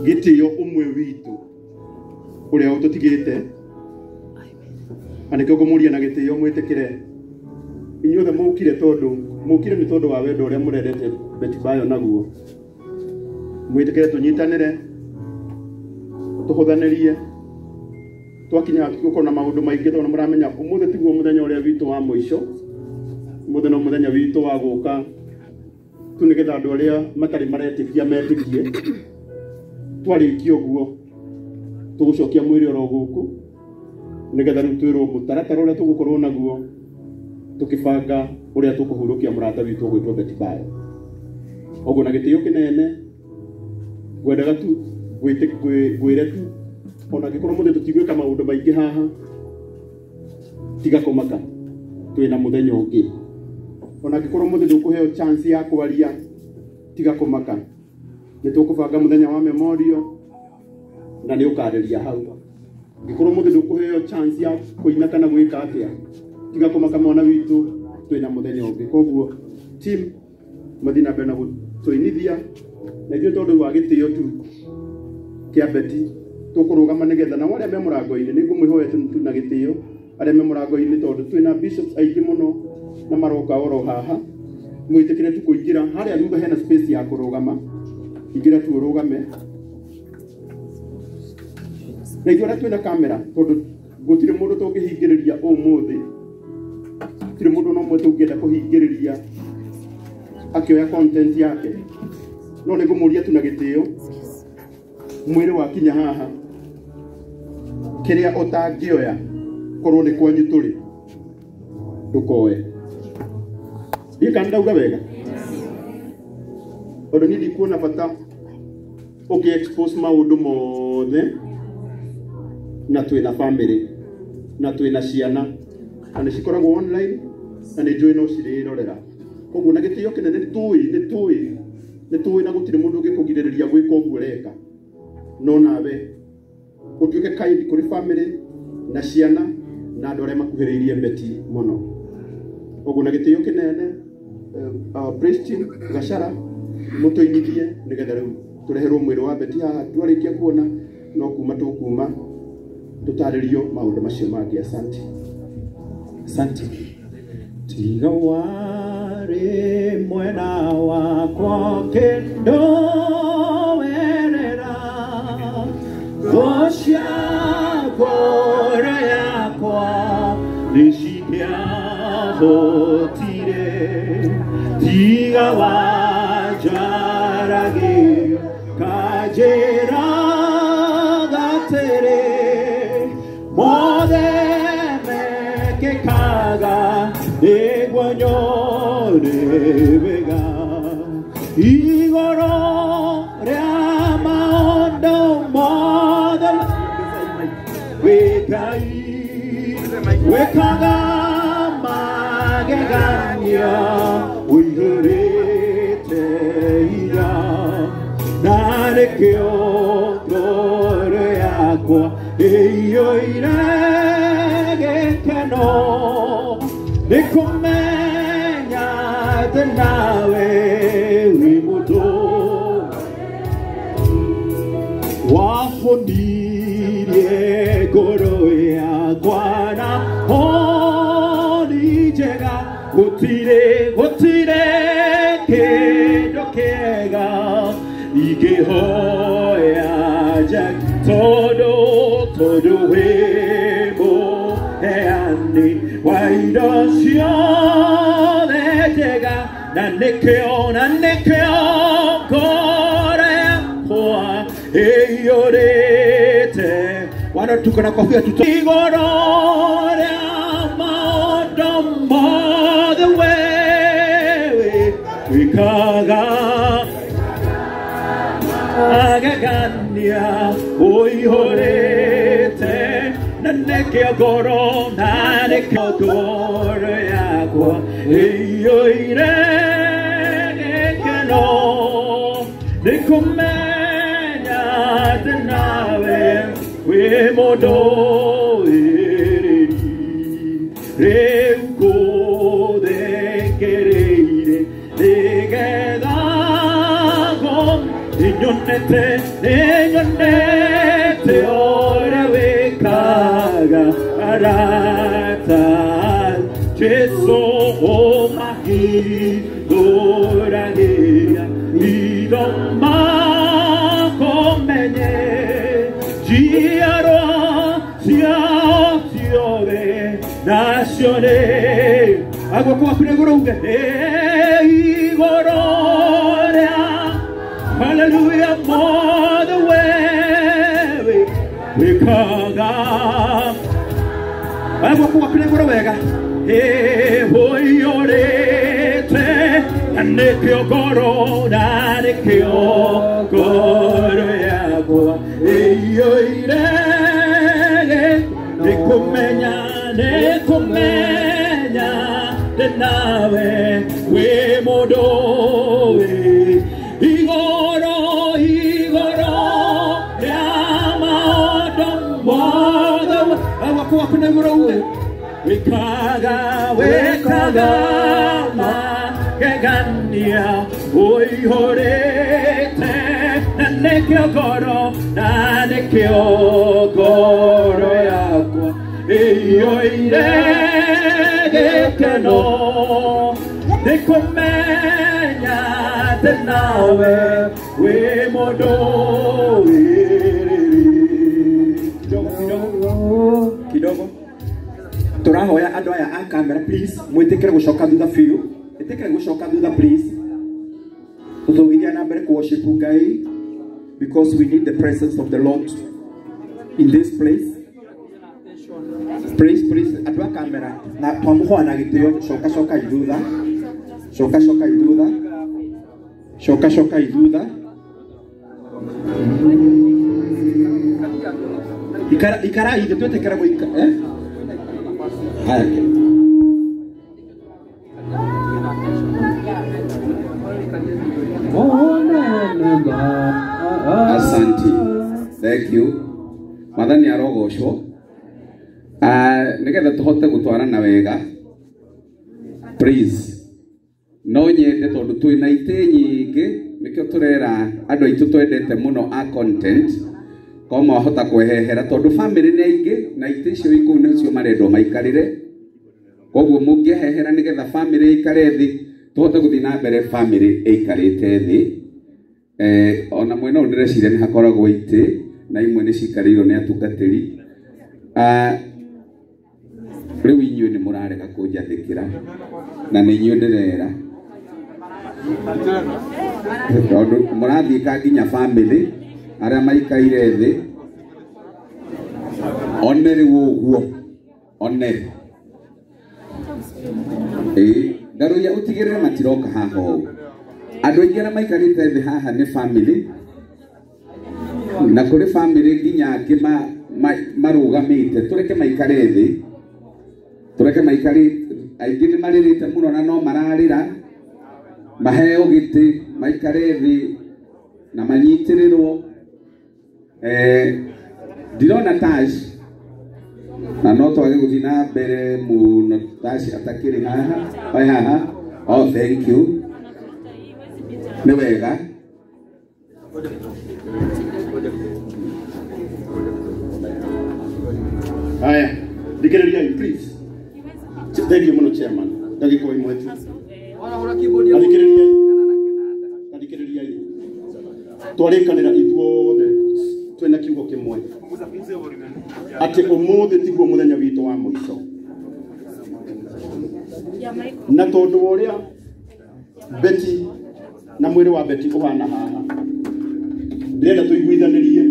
Gĩtĩo ũmwe witũ ũrĩa ũtũtigĩte na nĩkĩo ngũmũria na gĩtĩo mwĩtĩkĩre inyuothe mũkire tondũ mũkire nĩ tondũ wa wendo ũrĩa mũrendete Betty Bayo naguo mwĩtĩkĩre tũnyitanĩre tũhũthanĩrie twakinya tũgũkorwo na maũndũ maingĩ tondũ mũramenya ũmũthĩ tiguo mũthenya ũrĩa witũ wa mũico ũmũthĩ no mũthenya witũ wa gũka tu nĩgetha andũ arĩa matarĩ maretĩkia metĩkie twarĩkia ũguo tũgũcokia mwĩrĩ oro gũkũ nĩgetha rĩu twĩrwo mũtaratara ũrĩa tũgũkorwo naguo tũkĩbanga ũrĩa tũkũhurũkia mũrata witũ ũgwĩtwo Betty Bayo. Ũguo na gĩtĩo kĩnene ngwendaga tu ngwĩre tu ona angĩkorwo mũthĩ tũtigwĩka maũndũ maingĩ haha tiga kũmaka twĩna mũthenya ũngĩ ona angĩkorwo mũthĩ ndũkũheo chance ya kwaria tiga kũmaka nĩ tũkũbanga mũthenya wa memorial na nĩ ũkarĩria hau angĩkorwo mũthĩ ndũkũheo chance ya kũina kana gwĩka atĩa tiga kũmaka mwana witũ twĩna mũthenya ũngĩ koguo team mathiĩ na mbere na gũtũinithia na ithuĩ tondũ wa gĩtĩo tu kĩa Betty tũkũrũgama nĩgetha nao arĩa me mũrango-inĩ nĩ ngũmwĩhoya tu na gĩtĩo arĩa me mũrango-inĩ tondũ twĩna bishops aingĩ mũno na maroka oro haha mwĩtĩkĩre tu kũingĩra harĩa thutha hena space ya kũrũgama ingĩra tu ũrũgame na ithuĩ arĩa twĩna kamera tondũ gũtirĩ mũndũ tũngĩhingĩrĩria ũmũthĩ gũtirĩ mũndũ ona ũmwe tũngĩenda kũhingĩrĩria akĩoya content yake no nĩ ngũmũria tu na gĩtĩo mwĩrĩ wakinya haha kĩrĩa ũtangĩoya korwo nĩ kwanyu tũrĩ ndũkoe ndiĩ kana ndauga wega tondũ niĩ ndikuona bata ũkĩ expose maũndũ mothe na twĩna family na twĩna ciana na nĩ cikoragwo online na nĩ njũĩ no cirĩrorera koguo na gĩtĩo kĩnene nĩ tũĩ nĩ tũĩ nĩ tũĩ na gũtirĩ mũndũ ũngĩkũgirĩrĩria gwĩka ũguo ũreka no nawe ũtuĩke kind kũrĩ family na ciana na andũ arĩa makuhĩrĩirie Betty mũno ũguo na gĩtĩo kĩnene praise team Gachara mũtũinithie nĩgetha rĩu tũreherwo mwĩrĩ wa Betty haha twarĩkia kuona no kuma tũkuma tũtarĩrio maũndũ macio mangĩ. Asante. Asante. Tiga warĩ mwena wakwa kĩndowerera thũ cia ngoro yakwa nĩcingĩahotire tiga wanjaragĩria kanjĩra atĩrĩ mothe mekĩkaga nĩguo nyone wega igũrũ rĩa maũndũ mothe wĩ Ngai wĩkaga magegania ũihũrĩte hinya na nĩkĩo ngoro yakwa ĩiyũire gĩkeno nĩ kũmenya atĩ nawe wĩ mũndũ wahonirie ngoro yakwa na honi njega gũtirĩ gũtirĩ kĩndũ kĩega ingĩhoya tondũ tondũ wĩ mũheani wa indo ciothe njega na nĩkĩo ngoro yakwa ĩiyũrĩte wana tuko na kofia tuto igũrũ rĩa maũndũ mothe wewe wĩkaga magegania ũihũrĩte na nĩkĩo ngoro na nĩkĩo ngoro yakwa ĩiyũire gĩkeno nĩ kũmenya atĩ nawe wĩ mũndũ wĩrĩri rĩu ngũthĩkĩrĩire nĩgetha Nĩnyonete nĩnyonete ũrĩa wĩkaga arata Jesu ũmahingũragĩra indo makomenye njiarwa ciao ciothe nacio nĩ aguoko gwaku na igũrũ uge igũrũ rĩa hallelujah mothe wewe wĩkaga aguoko gwaku na igũrũ wega ũiyũrĩte na nĩkĩo ngoro na nĩkĩo ngoro yakwa ĩiyũire nĩkũmenya nĩkũmenya atĩ nawe wĩ mũndũ wĩ igũrũ igũrũ rĩa maũndũ mothe guoko gwaku na igũrũ uge wĩkaga wĩkaga magegania ũihũrĩte na nĩkĩo ngoro na nĩkĩo ngoro yakwa ĩiyũire gĩkeno nĩkũmenya atĩ nawe wĩ mũndũ wĩrĩrĩ. Kidogo kidogo tũrahoya andũ aya a kamera please mwĩtĩkĩre gũcoka thutha biũ ĩtĩkĩre gũcoka thutha please tũtũgithia na mbere kũ-worship Ngai because we need the presence of the Lord in this place. Please please andũ a kamera na twamũhoya na gĩtĩo coka coka thutha coka coka thutha coka coka thutha ikara ikara ithe twĩtĩkĩre gũikara eh haya. Asante. Thank you. Mwathani arogocwo. Nigetha tuhote gutwarana wega. Please. No nyende tondu twina itĩ nyingĩ nikio turera andu aitu twendete muno a content ko mwahota kwehehera tondu family nĩ aingĩ na itĩ icio ikũu nĩcio marendwo maikarĩre koguo mũngĩhehera nigetha family ĩikare thĩ tuhote gũthiĩ na mbere family ĩikarĩte thĩ. Ona mwena ũyũ ndĩreciria nĩ hakoragwo itĩ na imwe nĩ cikarĩirwo nĩ atungatĩri. Rĩu inyuĩ nĩ mũrarega kũnjathĩkĩra na nĩ inyuĩ ndĩrera tondũ mũrathiĩka nginya family arĩa maikaire thĩ one rĩu ũguo one ĩĩ ndarũia ũtigĩrĩre matiroka haha ũũ. Andũ aingĩ arĩa maikarĩte thĩ haha nĩ family na kũrĩ family nginya angĩ marũgamĩte tũreke maikare thĩ tũreke maikare aingĩ nĩ marĩrĩte mũno na no mararĩra maheo gĩtĩ maikare thĩ na manyitĩrĩrwo. Ndirona Tash na no twage gũthiĩ na mbere mũno Tash atakĩrĩ haha oe haha. Oh, thank you. Nĩ wega. Haya, thikĩrĩriai please. Thank you mũno chairman. Ndagĩka ĩmwe tu. Thikĩrĩriai. Thikĩrĩriai. Twarĩkanĩra ithuothe twĩna kiugo kĩmwe atĩ ũmũthĩ tiguo mũthenya witũ wa mũico na tondũ wa ũrĩa Betty na mwĩrĩ wa Betty ũhana haha ndĩrenda tũiguithanĩrie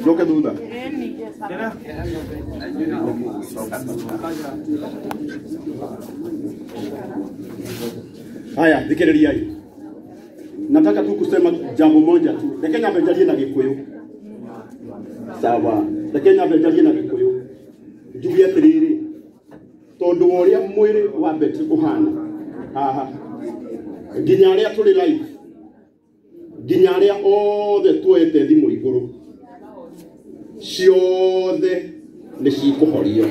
njoke thutha. Haya, thikĩrĩriai. Nataka tu kusema jambo moja tu. Reke nyambe njarie na Gĩkũyũ. Sawa. Reke nyambe njarie na Gĩkũyũ. Njuge atĩrĩrĩ, tondũ wa ũrĩa mwĩrĩ wa Betty ũhana haha nginya arĩa tũrĩ live nginya arĩa othe tuoete thimũ igũrũ ciothe nĩ cikũhorio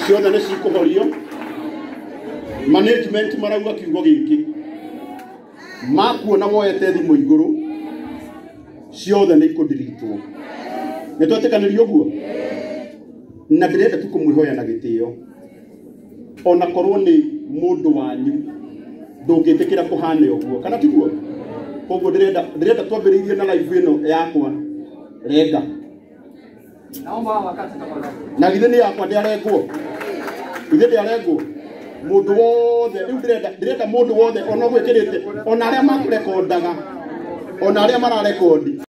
ciothe nĩ cikũhorio Management marauga kiugo giki makuona woete thimũ igũrũ ciothe nĩ ikũdiritwo. Nĩ twetĩkanĩria ũguo? Na ndĩrenda tu kũmwĩhoya na gĩtĩo, ona korwo nĩ mũndũ wanyu ndũngĩtĩkĩra kũhane ũguo, kana tiguo? Koguo ndĩrenda twambĩrĩirie na live ĩno yakwa renga. Naomba wakati tafadhali. Na githĩ nĩ yakwa ndĩarengwo? Githĩ ndĩarengwo? Mũndũ wothe rĩu ndĩrenda mũndũ wothe ona gwĩkĩrĩte, ona arĩa makũrekondaga, ona arĩa mararekondi.